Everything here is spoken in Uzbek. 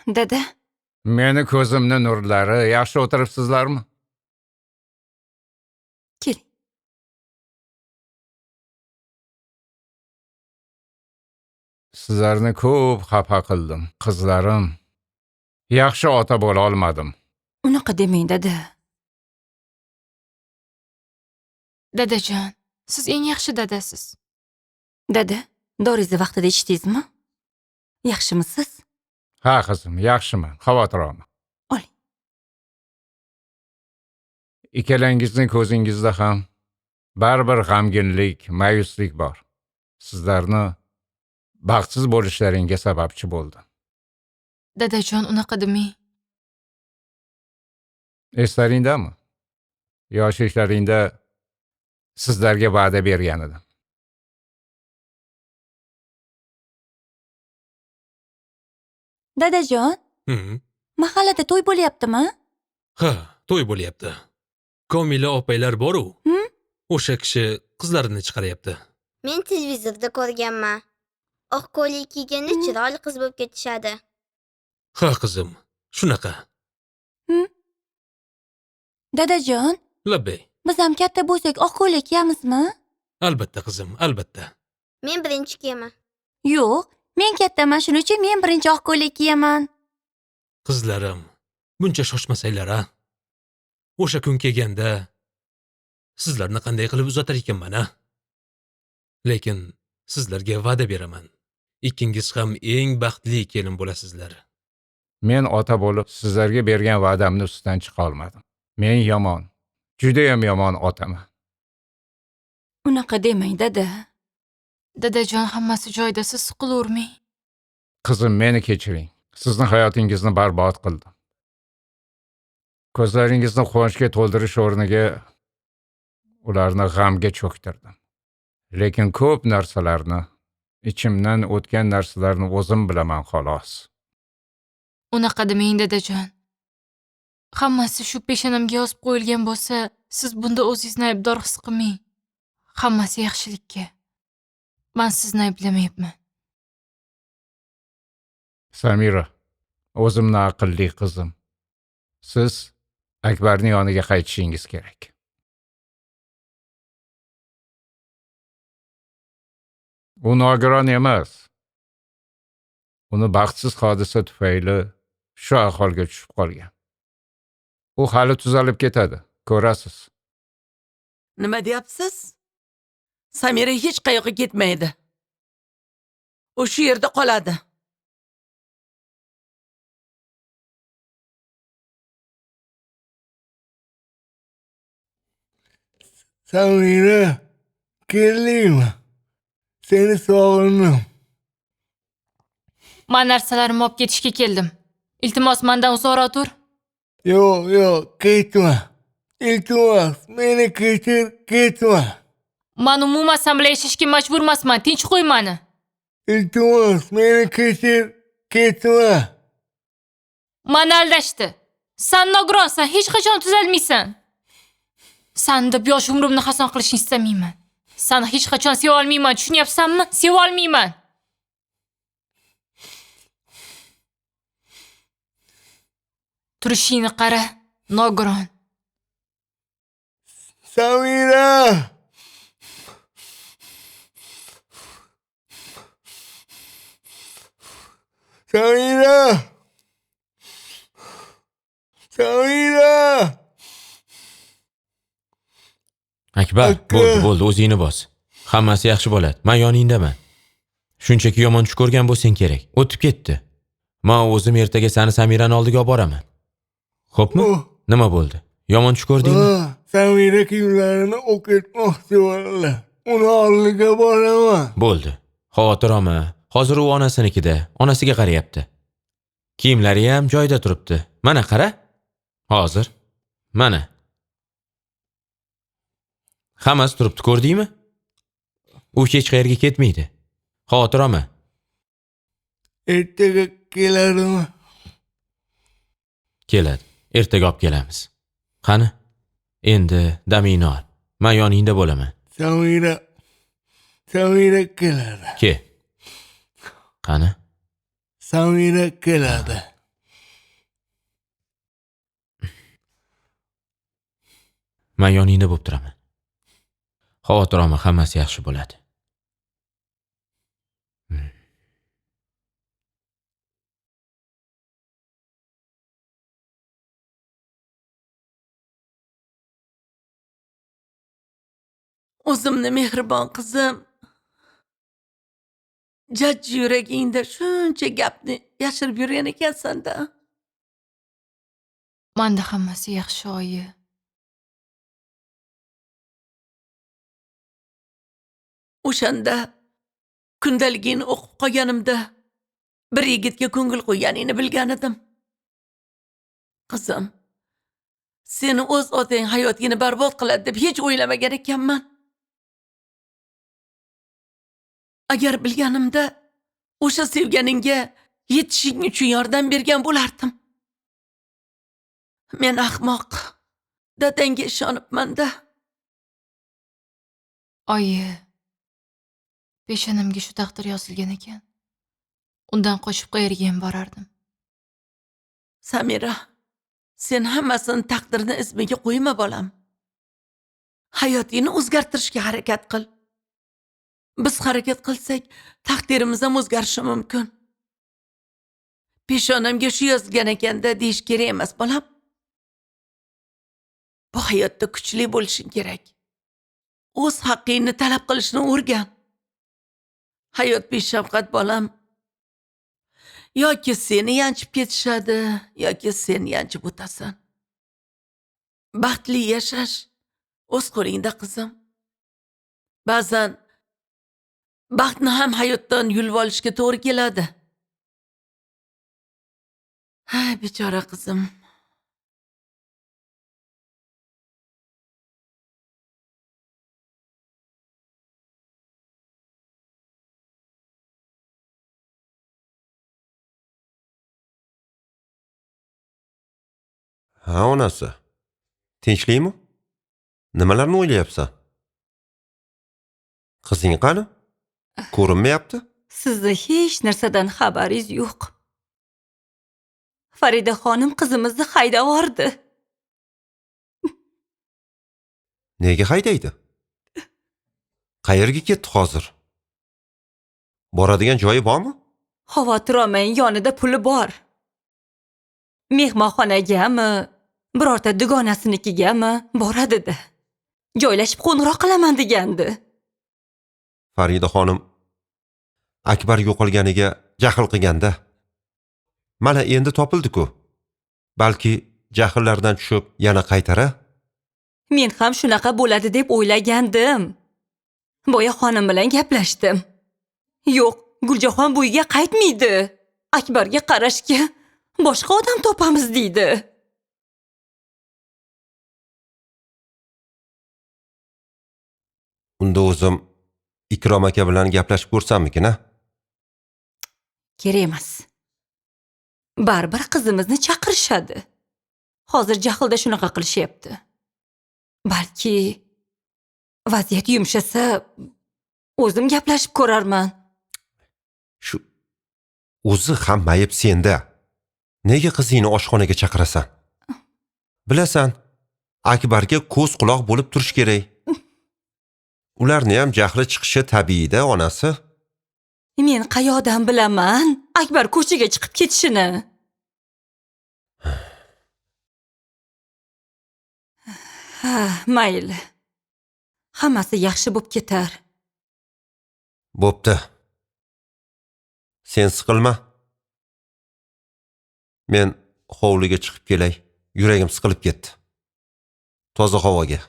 Dada. Meni ko'zimni nurlari, yaxshi o'tiribsizlarmi? Keling. Sizlarni ko'p xafa qildim, qizlarim. Yaxshi ota bo'la olmadim. Unaqa demang, dada. Dadajon, siz eng yaxshi dadasiz. Dada, doringizni vaqtida ichdingizmi? Yaxshimisiz? Ha, qizim, yaxshiman. Xavotir olma. Oling. Ikkalangizning ko'zingizda ham baribir g'amginlik, ma'yuslik bor. Sizlarni baxtsiz bo'lishlaringga sababchi bo'ldi. Dadajon, unaqa demang. Eslaringdami? Yoshliklaringda sizlarga va'da bergan edim. Dadajon, mahallada to'y bo'lyaptimi? Ha, to'y bo'lyapti. Komila opanglar bor-u. O'sha kishi qizlarini chiqaryapti. Men televizorda ko'rganman. Oq ko'ylak kiyganda chiroyli qiz bo'lib ketishadi. Ha, qizim, shunaqa. Dadajon, labbay. Biz ham katta bo'lsak oq ko'ylak kiyamizmi? Albatta, qizim, albatta. Men birinchi kiyaman. Yo'q, men kattaman, shuning uchun men birinchi oq ko'ylak kiyaman. Qizlarim, buncha shoshmasanglar a? O'sha kun kelganda sizlarni qanday qilib uzatar ekanman a? Lekin sizlarga va'da beraman. Ikkingiz ham eng baxtli kelin bo'lasizlar. Men ota bo'lib sizlarga bergan va'damni ustidan chiqa olmadim. Men yomon, juda ham yomon otaman. Unaqa demang, dada. Dadajon, hammasi joyida, siz siqilavermang. Qizim, meni kechiring. Sizni hayotingizni barbod qildim. Ko'zlaringizni quvonchga to'ldirish o'rniga ularni g'amga cho'ktirdim. Lekin ko'p narsalarni, ichimdan o'tgan narsalarni o'zim bilaman xolos. Unaqa demang, dadajon. Hammasi shu peshonamga yozib qo'yilgan bo'lsa, siz bunda o'zingizni aybdor his qilmang. Hammasi yaxshilikka. Men sizni ayblamayapman. Samira, o'zimni aqlli qizim. Siz Akbarning yoniga qaytishingiz kerak. U nogiron emas. Uni baxtsiz hodisa tufayli shu ahvolga tushib qolgan. U hali tuzalib ketadi, ko'rasiz. Nima deyapsiz? Samira hech qayoqqa ketmaydi. U shu yerda qoladi. Samira, keldingmi? Seni sog'indim. Men narsalarimni olib ketishga keldim. Iltimos, mendan uzoqroq tur. Yo'q, yo'q, ketma. Iltimos, meni kechir, ketma. Men umuman sen bilan yashashga majbur emasman. Tinch qo'y meni. Iltimos, meni kechir, ketma. Meni aldashdi. Sen nogironsan, hech qachon tuzalmaysan. San deb yosh umrimni hason qilishni istamayman. Seni hech qachon seva olmayman, tushunyapsanmi? Seva olmayman. Turishingni qara, nogiron. Samira! Samira! Samira! Akbar, bo'ldi, bo'ldi, o'zingni bos. Hammasi yaxshi bo'ladi. Men yoningdaman. Shunchaki yomon tush ko'rgan bo'lsang kerak. O'tib ketdi. Men o'zim ertaga seni Samirani oldiga olib boraman. Xo'pmi? Nima bo'ldi? Yomon tush ko'rdingmi? Samira kiyimlarini o'qitmoqchi bo'ldi. Uni oldiga boraman. Bo'ldi. Xavotir olma. Hozir u onasinikida, onasiga qarayapti. Kiyimlari ham joyida turibdi. Mana qara. Hozir. Mana. Hammasi turibdi, ko'rdingmi? U hech qayerga ketmaydi. Xavotir olma. Ertaga keladimi? Keladi. Ertaga olib kelamiz. Qani? Endi damingni ol. Men yoningda bo'laman. Samira, Samira keladi. Ke. Qani? Samira keladi. Men yoningda bo'lib turaman. Xavotir olma, hammasi yaxshi bo'ladi. O'zimni mehribon qizim. Jajji yuragingda shuncha gapni yashirib yurgan ekansan-da. Menda hammasi yaxshi, oyi. O'shanda kundaligingni o'qib qolganimda bir yigitga ko'ngil qo'yganingni bilgan edim. Qizim, seni o'z otang hayotingni barbod qiladi deb hech o'ylamagan ekanman. Agar bilganimda o'sha sevganingga yetishing uchun yordam bergan bo'lardim. Men ahmoq, dadangga ishonibman-da. Oyi, peshonamga shu taqdir yozilgan ekan. Undan qochib qayerga ham borardim. Samira, sen hammasini taqdirni ismiga qo'yma bolam. Hayotingni o'zgartirishga harakat qil. Biz harakat qilsak, taqdirimiz ham o'zgarishi mumkin. Peshonamga shu yozilgan ekanda deyish kerak emas, bolam. Bu hayotda kuchli bo'lishing kerak. O'z haqqingni talab qilishni o'rgan. Hayot beshafqat bolam. Yoki seni yanchib ketishadi, yoki sen yanchib o'tasan. Baxtli yashash o'z qo'lingda, qizim. Ba'zan baxtni ham hayotdan yulib olishga to'g'ri keladi. Ha, bechora qizim. Ha, onasi. Tinchlikmi? Nimalarni o'ylayapsan? Qizing qani? Ko'rinmayapti? Sizni hech narsadan xabaringiz yo'q. Farida xonim qizimizni haydavordi. Nega haydaydi? Qayerga ketdi hozir? Boradigan joyi bormi? Xavotir olmang, yonida puli bor. Mehmonxonagami, birorta dugonasinikigami boradi-da. Joylashib qo'ng'iroq qilaman degandi. Farida xonim Akbar yo'qolganiga jahl qilganda, mana endi topildi-ku. Balki jahllardan tushib yana qaytara? Men ham shunaqa bo'ladi deb o'ylagandim. Boya xonim bilan gaplashdim. Yo'q, Guljahon bu uyga qaytmaydi. Akbarga qarashga boshqa odam topamiz deydi. Unda o'zim Ikrom aka bilan gaplashib ko'rsammikin, a? Kerak emas. Baribir qizimizni chaqirishadi. Hozir jahlda shunaqa qilishyapti. Balki vaziyat yumshasa, o'zim gaplashib ko'rarman. Shu o'zi ham mayib senda. Nega qizingni oshxonaga chaqirasan? Bilasan, Akbarga ko'z quloq bo'lib turish kerak. Ularni ham jahli chiqishi tabiiy-da, onasi. Men qayoqdan bilaman Akbar ko'chaga chiqib ketishini? Ha, mayli. Hammasi yaxshi bo'lib ketar. Bo'pti. Sen siqilma. Men hovliga chiqib kelay. Yuragim siqilib ketdi. Toza havoga.